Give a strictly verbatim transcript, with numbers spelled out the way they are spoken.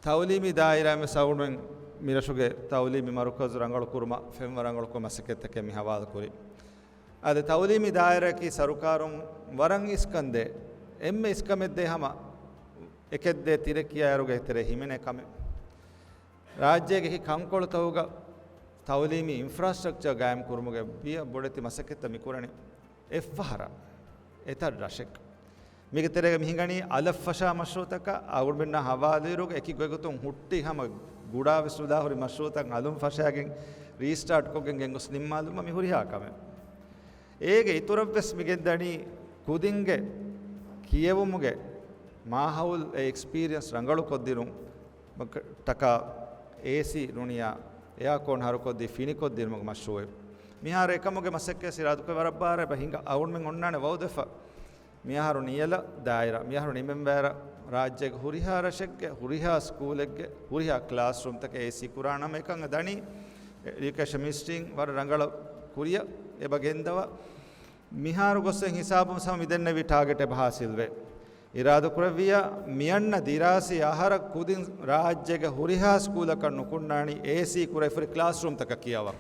ތައުލީމީ ދާއިރާއިން ވެސް އަޅުގަނޑުމެން މިރަށުގެ ތައުލީމީ މަރުކަޒު ރަނގަޅު ކުރުމަށް ފެންވަރަށް ރަނގަޅު ކޮން މަސައްކަތްތަކެއް މި ހަވާލު ކުރީ. އަދި ތައުލީމީ ދާއިރާއަކީ ސަރުކާރުން ވަރަށް އިސްކަންދޭ، އެންމެ އިސްކަމެއްދޭ ހަމަ އެކެއްދޭ ތިރެއް ކިޔާއިރުގެ ތެރޭ ހިމެނޭ ކަމެއް. ރާއްޖޭގެ އެކި ކަންކޮޅުތަކުގަ ތައުލީމީ އިންފްރާސްޓްރަކްޗަރ ގާއިމް ކުރުމުގެ ބިޔަ ބޮޑެތި މަސައްކަތްތައް މި ކުރަނީ އެއްފަހަރަށް އެތައް ރަށެއް. މީގެ ތެރޭގަ މި ހިނގަނީ އަލަށް ފަށާ މަޝްރޫއުތަކަށް އަޅުގަނޑުމެންނާ ހަވާލުއިރުގަ އެކި ގޮތްގޮތުން ހުއްޓި ހަމަ ގުޑާ ވެސް ނުލާ ހުރި މަޝްރޫއުތައް އަލުން ފަށާގެން ރީސްޓާޓް ކޮށްގެން ގެންގޮސް ނިންމާލުމަށް މި ހުރިހާ ކަމެއް. އޭގެ އިތުރަށްވެސް މި ގެންދަނީ ކުދިންގެ ކިޔެވުމުގެ މާހައުލް އެ އެކްސްޕީރިއަންސް ރަނގަޅު ކޮށްދިނުން ޓަކާ އޭސީ ނޫނިއްޔާ އެއާކޯން ހަރުކޮށްދީ ފިނިކޮށްދިނުމުގެ މަޝްރޫއު. މިހާރު އެކަމުގެ މަސައްކަތް އިރާދަކުރެ ވަރަށް ބާރަށް އެބަ ހިނގާ އަޅުގަނޑުމެން އޮންނާނެ ވައުދެފަ. މިއަހަރު ނިޔަލަށް ދާއިރާ، މިއަހަރު ނިމެންވާއިރަށް ރާއްޖޭގެ ހުރިހާ ރަށެއްގެ ހުރިހާ ސްކޫލެއްގެ ހުރިހާ ކްލާސްރޫމްތަކެއް އޭސީ ކުރާނަމަ އެކަން ދަނީ އެޑިއުކޭޝަން މިނިސްޓްރީން ވަރަށް ރަނގަޅަށް ކުރިއަށް އެބަ ގެންދަވާ. މިހާރު ގޮސް ހިސާބުން ސަމަ މިދެންނެވި ޓާގެޓް އެބަ ހާސިލްވޭ. އިރާދަކުރެއްވިއްޔާ މިއަންނަ ދިރާސީ އަހަރަށް ކުދިން ރާއްޖޭގެ ހުރިހާ ސްކޫލަކަށް ނުކުންނާނީ އޭސީ ކުރެވިފައި ކްލާސްރޫމްތަކަށް ކިޔަވަން.